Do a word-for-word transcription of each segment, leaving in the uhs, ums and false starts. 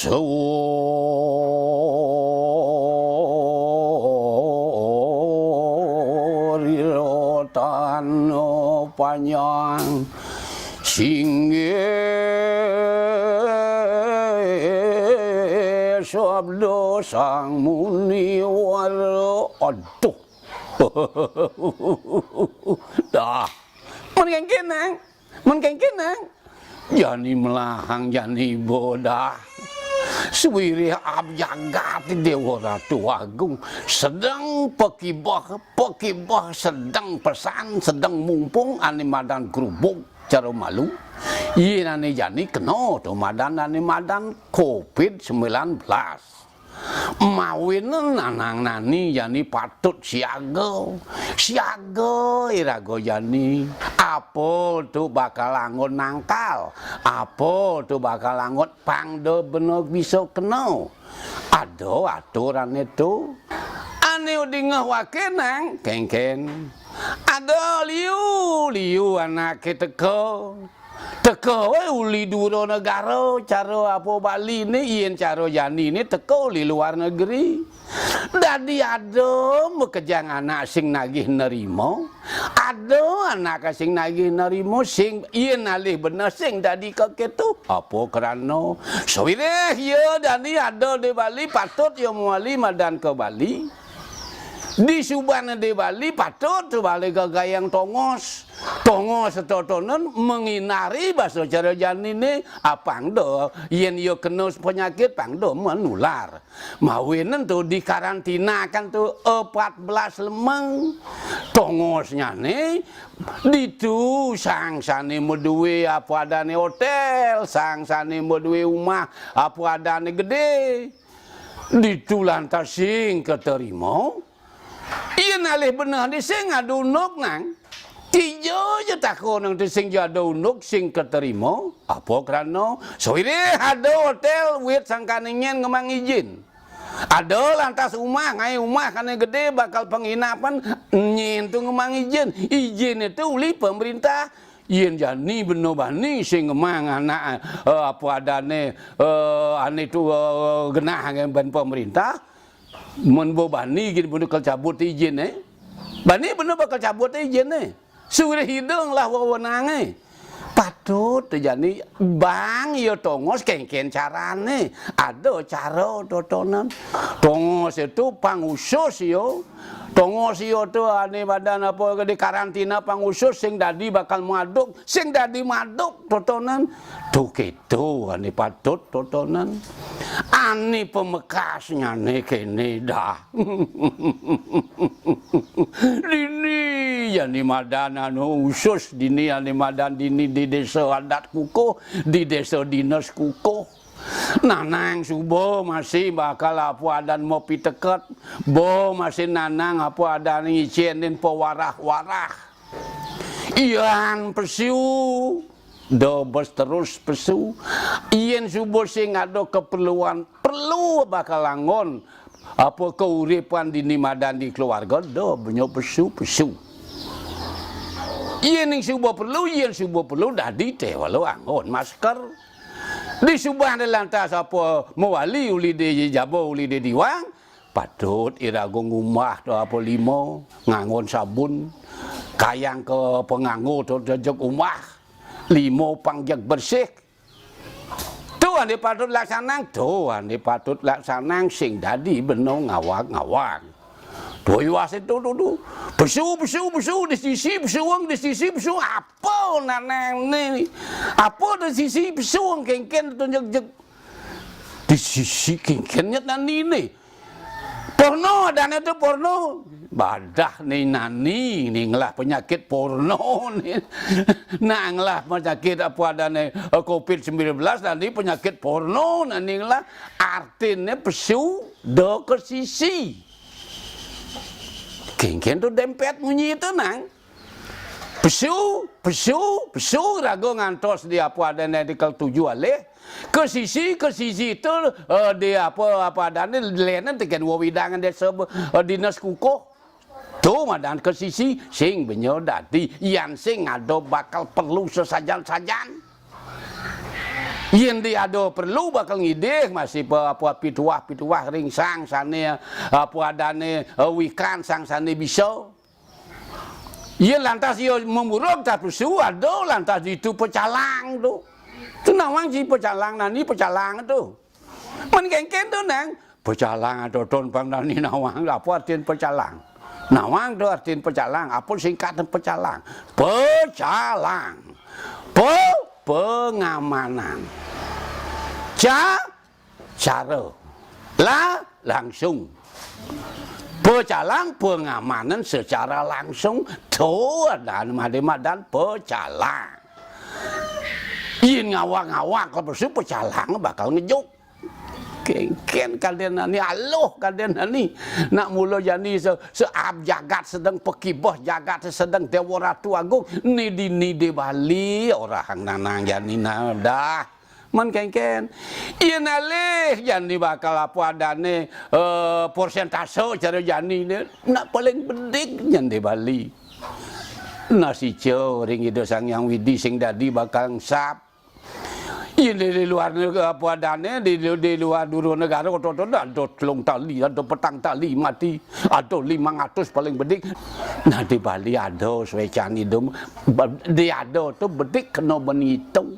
Surira tano panjang singgih sabda sang muniwara. Aduh. Dah. Mun kéngkén, Nang. Mun kéngkén, Nang. Jani melahang jani bodah. Suwirih ab jagat Déwa Ratu Agung sedeng pakibeh, pakibeh sedeng pesan, sedeng mumpung ané madan grubug cara malu. Yén ané jani kena to madan ané madan covid sembilan belas. Mawinan nanang nani jani patut siaga. Siaga iraga jani. Apa tu bakal anggon nangkal? Apa tu bakal anggon pang da bena bisa kena? Ada aturané tu. Ané dingeh waké, Nang, kéngkén. Ada liu-liu anaké teka. Teka wé uli dura negara, cara apa Bali né, yén cara jani né teka uli luar negeri. Dadi ada makejang anak sing nagih nerima, ada anak sing nagih nerima, sing yén alih beneh sing dadi kakéto. Apa krana? Sawirih ya dadi ada di Bali, patut ya mawali madan ka Bali. Di subané di Bali patut tu Bali gagayang tongos. Tongos totonan mengindari basa cara janiné, apang da yén ya kena penyakit pang da menular. Mawinan tu dikarantinakan tu empat belas lemeng. Tongosnyané ditu sang sané madué apa adané hotél, sang sané madué umah apa adané gedé. Ditu lantas sing katerima. Yén alih beneh di sing ada unduk, Nang. Dija ja takon nang di sing ja ada unduk sing katerima. Apa krana? Sawirih ada hotél wit sangkané nyén ngemang ijin. Ada lantas umah, ngaé umah kané gedé bakal penginapan, nyén tu ngemang ijin. Ijin itu uli pemerintah. Yén jani bena bani sing ngemang anak, eh, apa adané, eh, ané tu, eh, genah ngan ban pemerintah, mun ba bani gin bena kal cabut ijin, eh. Bani bena bakal cabut ijin, eh. Sawirih ida ngelah wewenangé. Patut jani bang ya tongos kéngkén carané. Ada cara totonan. Tongos itu pang usus ya. Tongos ya tu ané madan apa di karantina pang usus sing dadi bakal maduk, sing dadi maduk totonan. Tu kéto ané patut totonan. Ané pamekasnyané kéné dah. Dini ané madan anu usus, dini ané madan dini di désa adat kukuh, di désa dinas kukuh. Nanang suba masih bakal apa adan mapiteket, ba masih nanang apa adan ngicénin pawarah-warah. Yan pesu, da bes terus pesu. Yén suba sing ada keperluan, perlu bakal anggon apa kauripan dini madan di keluarga, da benya pesu-pesu. Yén suba perlu, yén suba perlu dadi téwala anggon masker. Di subané lantas apa mawali uli di jaba uli di diwang, patut iraga ngumah to apa lima, nganggon sabun, kayang ka panganggo to jejeg umah, lima pang jeg bersih. Tu ané patut laksanang, tu ané patut laksanang sing dadi bena ngawag-ngawag. Tu iwase tu, tu, tu. Pesu, pesu, pesu, di sisi pesuang, di sisi pesu, apa nanang né? Apa di sisi pesuang kéngkén tu jeg-jeg? Di sisi kéngkén nyet nani né? Porno, adané tu porno. Badah né nani, né ngelah penyakit porno né. Nah, ngelah penyakit apa adané, eh, covid sembilan belas nani penyakit porno nani ngelah. Artiné pesu, da ke sisi. Kéngkén tu dempet munyi tu, Nang. Pesu, pesu, pesu, raga ngantos di apa adané di ketujuh alih. Ke sisi, ke sisi tu, eh, di apa, apa adané, lénan tekén wewidangan désa, eh, dinas kukuh. Tu madan ke sisi, sing benya dadi, yan sing ada bakal perlu sesajan-sajan. Yén diada perlu bakal ngidih masih pa-, apa pituah-pituah ring sang sané, apa adané, eh, wikan sang sané bisa. Yén lantas ia mamurug tas pesu, ada lantas ditu pecalang tu. Tu nawang ci pecalang, nani pecalang tu. Mén kénkén tu, Nang. Pecalang atoton pang nani nawang. Apa artin pecalang? Nawang tu artin pecalang. Apa singkatan pecalang? Pecalang. Pe, pengamanan. Ca, cara. La, langsung. Pecalang, pengamanan secara langsung. Tu adané madan pecalang. Yén ngawag-ngawag ka pesu, pecalang bakal ngejuk. Kénkén kadén nani, aluh kadén nani. Nak mula jani se-, seab jagat sedeng, pakibeh jagat sedeng, Déwa Ratu Agung, né dini di Bali, orahang nanang jani nah dah. Mén kénkén. Yén alih jani bakal apa adané, eh, persentase cara jani né, nak paling bedik jani di Bali. Nah, sica ring Ida Sang Hyang Widi sing dadi bakal engsap. Yén di, di luar negara, apa adané, di, di, di luar duru negara, otot-otot ada telung tali, ada petang tali mati, ada limang atus paling bedik. Nah, di Bali ada suécan idung, ba-, di ada tu bedik kena bani itung.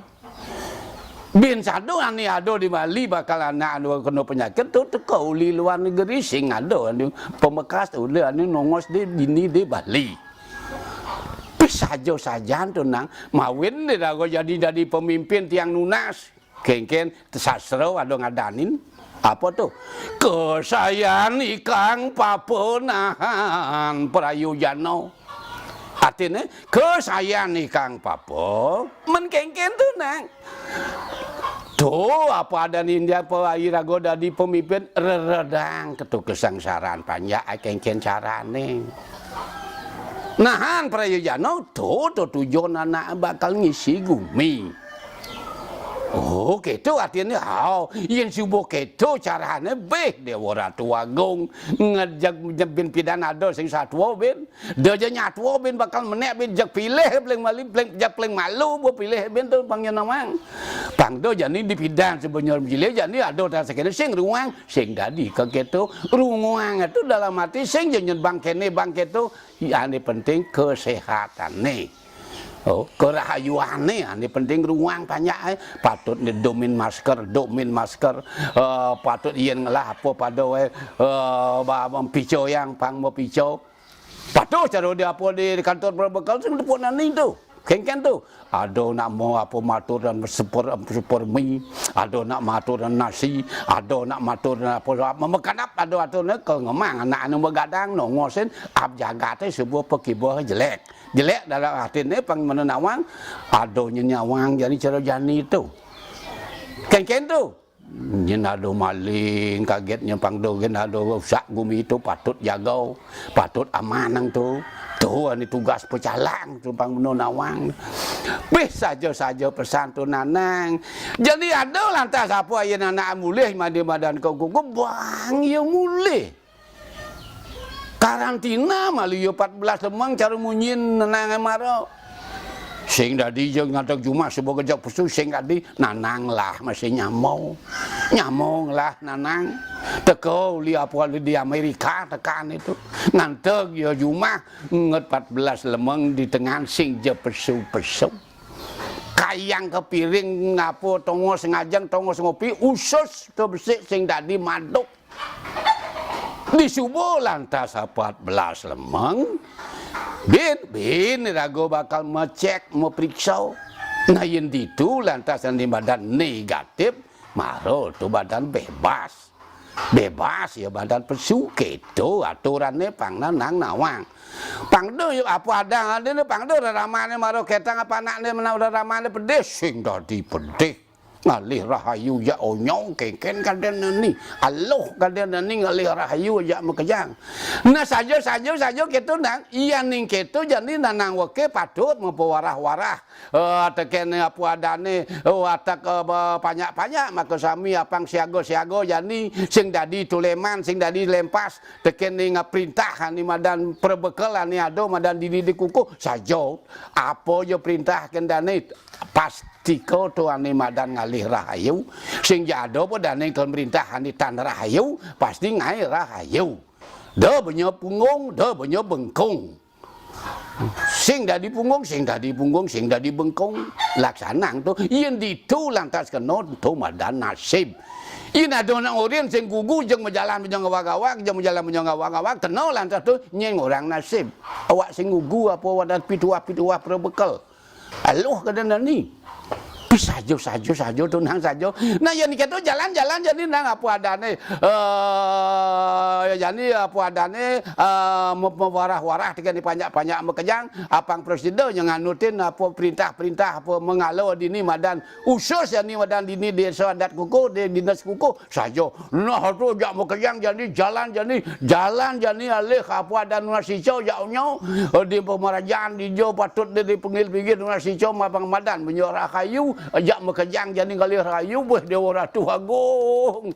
Bin sadu ané ada di Bali bakal anak anu kena penyakit tu teka uli luar negeri sing ada anu pemekas uli anu nongos di dini di Bali. Pih saja-sajan tu nang mawin di raga jadi, jadi pemimpin tiang nunas. Kénkén sastra ada ngadanin apa tu? Kasayan ikang papa nahan prayojana. Artiné, kasayan ikang papa, mén kénkén tu nang. Tu apa adané India pa iraga dadi pemimpin reredang ketu kesangsaran panjak, ai kénkén carané. Nahan prayojana tu, tu tujuan anak bakal ngisi gumi. Oh, kéto artiné, hao, yén suba kéto carané, béh Déwa Ratu Agung, ngejeg, ngejeg bin pidan ada sing satua bin, da ja nyatua bin bakal menék bin jeg pilih paling malu, paling, jeg paling malu ba pilih bin tu pang nyén nawang. Pang da jani di pidan sebenyor jilih jani ada tak sakéné sing ruang, sing dadi ka kéto. Ruang tu dalam arti sing ja nyén bang kéné bang kéto, ané penting keséhatané. Oh, kerahayuané, ané penting ruang panjak, eh. Patut né domin masker, domin masker. Eh, patut yén ngelah apa pada, eh, eh, ba-, ba-, picoyang, pang mau pico. Patuh cara dia apa di kantor berbekal tu, tepuk nani tu. Kénkén tu. Ada nak mau apa matur dan super, super mi, ada nak matur dan nasi, ada nak matur dan apa, apa memekanap ada atur ni ke ngemang anak anu begadang, nongosin, ab jagaté sebuah pekibah jelék. Jelék dalam arti ni pang mana nawang, ada nyawang jani cara jani tu. Kénkén tu. Nyén ada maling, kaget nyén pang do, nyén ada rusak gumi tu patut jaga, patut aman nang tu. Tu ané tugas pecalang tu pang meno nawang. Pih saja-saja pesan tu nanang. Jadi ada lantas apa ayeuna anak mulih mandi madan ka kuku, bang ya mulih. Karantina malu ya empat belas lemeng cara munyin nanang mara. Sing dadi ja ngadeg jumah suba gejek pesu sing dadi nanang lah masih nyamau. Nyamau lah nanang. Teka uli apa di Amerika tekan itu. Nganteg ya jumah nget empat belas lemeng di tengan sing ja pesu-pesu. Kayang ke piring apa tongos ngajeng tongos ngopi usus tu besik sing dadi maduk. Disuba lantas empat belas lemeng. Bin, bin raga bakal mecek, mepriksa. Nah, yén ditu lantas yang di badan negatif, mara tu badan bebas. Bebas ya badan pesu, kéto aturané pang nanang nawang. Pang da ya apa adang adané, pang da reramané mara ketang apa anakné menang reramané pedih, sing dadi pedih. Ngalih rahayu ja onyong kénkén kadén nani. Aluh kadén nani ngalih rahayu ja makejang. Nah, saja, saja, saja kéto nang. Iya ning kéto jani nanang weke patut mapawarah-warah. Eh, tekén apa adané, eh, watek, eh, ba-, panjak-panjak, maka sami apang siaga-siaga jani, sing dadi tuleman, sing dadi lempas, tekén ning printah ani madan prebekel ani ada, madan dini dikukuh, saja. Apa ja printah kéndani, pas Tika to ané madan ngalih rahayu, sing ja ada padané ka mréntah ané tan rahayu, pasti ngaé rahayu. Da benya punggung, da benya bengkung. Sing dadi punggung, sing dadi punggung, sing dadi bengkung. Laksanang to, yén ditu lantas kena to madan nasib. Yén ada anak orin sing gugu, jeng majalan benya ngawag-awag, jeng majalan benya ngawag-awag, kena lantas to nyén orang nasib. Awak sing gugu apa wadah pituah-pituah prabekel. Aluh kada nani. Pi saja, saja, saja, tunang saja. Nah, yén kéto jalan-jalan jani nang apa adané, eh, jani apa adané, eh, me-, mewarah-warah tekan di panjak-panjak makejang, apang presida nya nganutin apa perintah-perintah apa mangala dini madan usus jani madan dini desa adat kukuh, di dinas kukuh, saja. Nah, tu jak makejang jani, jalan jani, jalan jani alih ka apa adan nunas ica jak nya, eh, di pemarajan dija patut di, di penggil pinggir nunas ica mapang madan benya rahayu, jak makejang jani ngalih rahayu, beuh Déwa Ratu Agung.